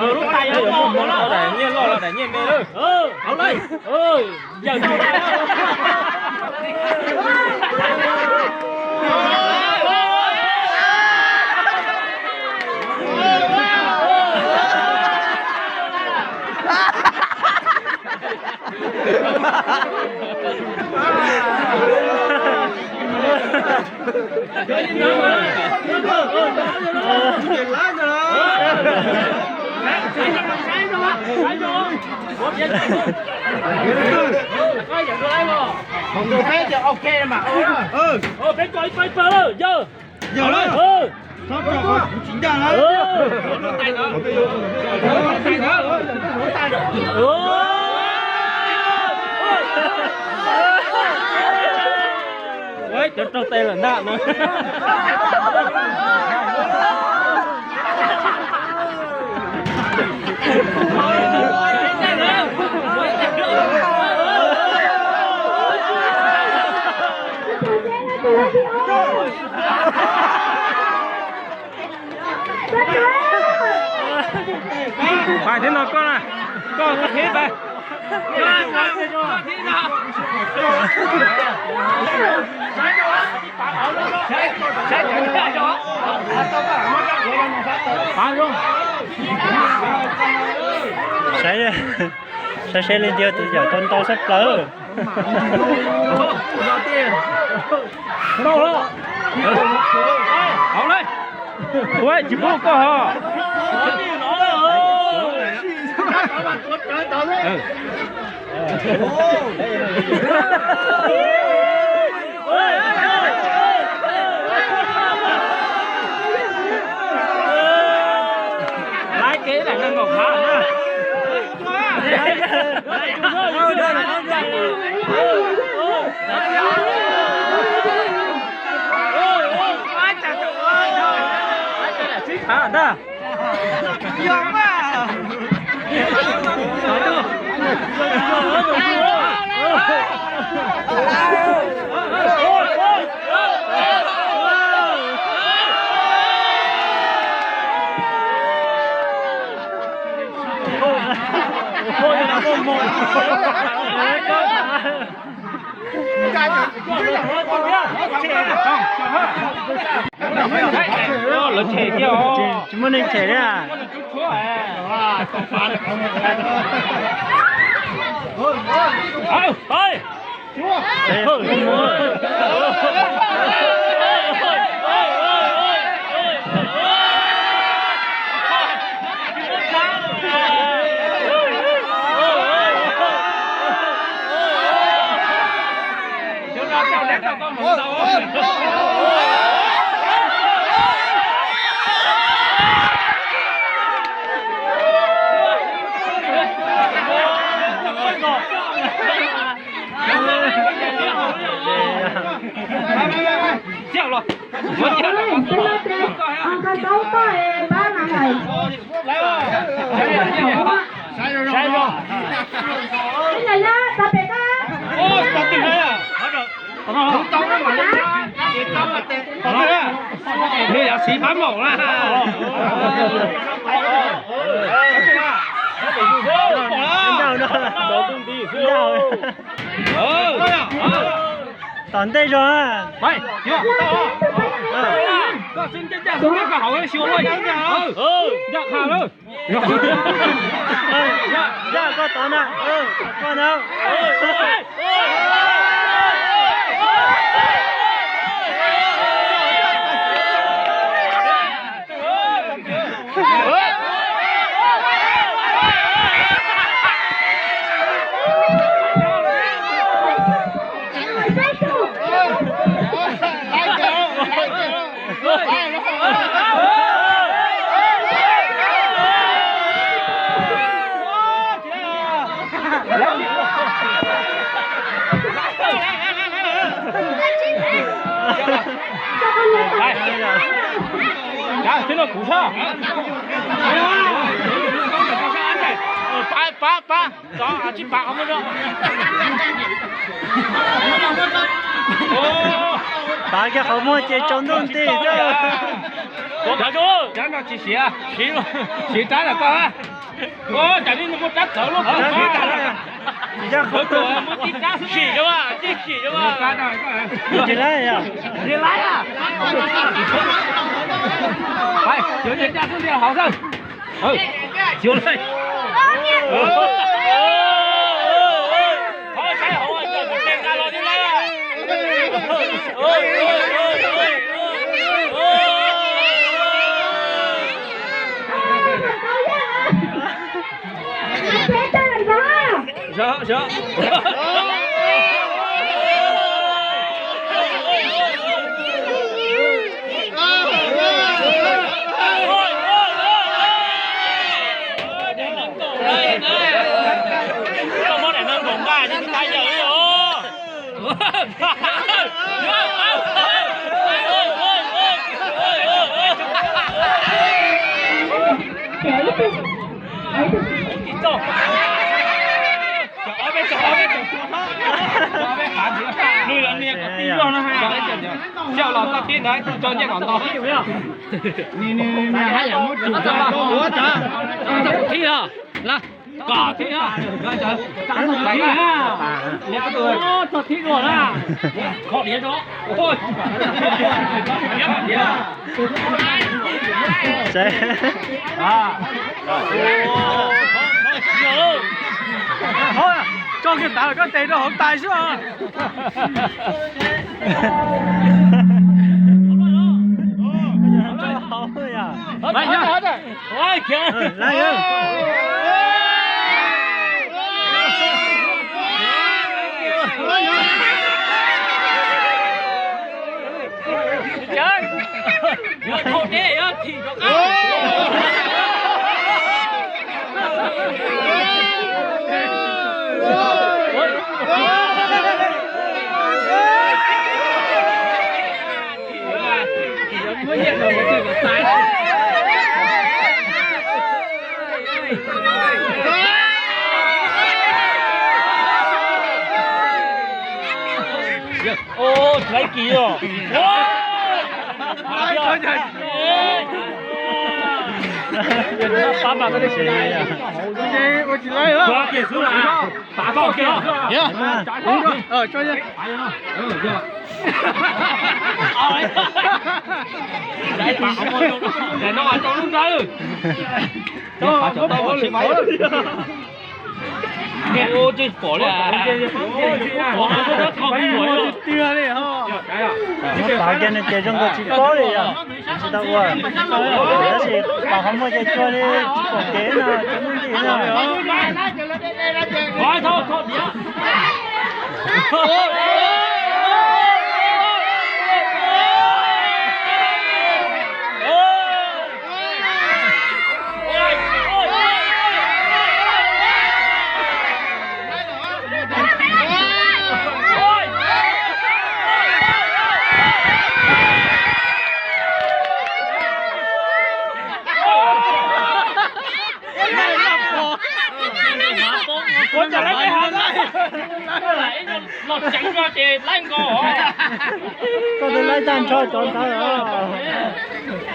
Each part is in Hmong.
Lub tais yog daim nyiaj loj los daim nyiaj me lawm. Peb tso ib pawg ib pawg lawm, yawg. Yawg, tsob rau qhov kuv tsis ncaj na. Cov raug tes lawm ntag no. Pais thiab no koj na, koj thiab pais. Saib, saib seb leej twg yawm tau ntau tshaj plaws. Ua tsis pub koj ho. Laiv kev lam nkaum qab na. Sib tham ntag. Lawv tshem thiab os. Tsis muaj neeg tshem thiab. Yog siv pab maum na. Tom ntej zog. Ncaj koj tod na, koj na. Pab, pab, pab. Pav kiag qhov muag ces tsaus ntuj nti xwb. Siv rab lawm koj. Ua cas li nws muaj rab txawv luaj. Sim rau, sim rau. Tsis laib. Tsis laib. Cov niag rab xwb ntiag hauv xwb. Xyuas lawm. Thov saib hauv cov tes nqa los li lawm. Koj muab daim no nkaum nqa ces tsis tau yawm li os. Coj los txoj thib ntawd tso ncej kom ntog. Thib no, kom thib no. Txoj thib dua na. Kho diav rau. Tso kiag tav koj tes rau hauv tais xwb. Ua, tsis laib kis os. Pab mas ua tsis laib. Pom kiag nws ces zoo nkaus tsis paub li yom, tsis tau ua. Tab sis pom qhov muag ces cuag li tsis pom kev no, cov muaj ntim no. Koj twb laib tag nrho cov ntawd os.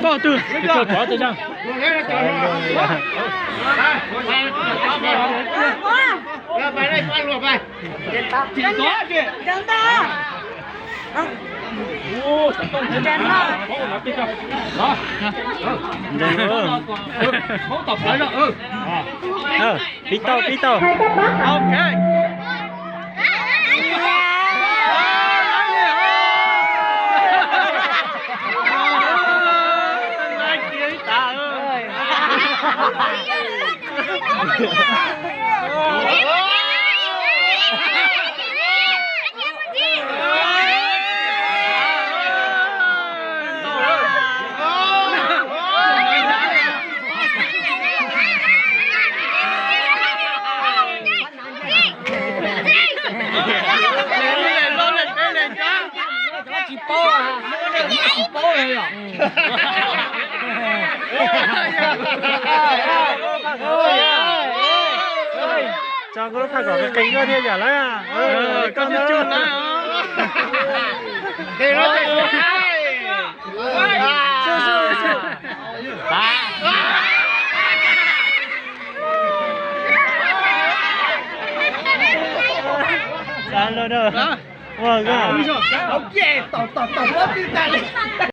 Koj twg? Cov twg? Pib tau, pib tau. Tsis paub, tsis paub li os. Tso koj lub phaj kom qis koj thiaj yam lawm. Koj ntawd. Xav los da. Ua koj.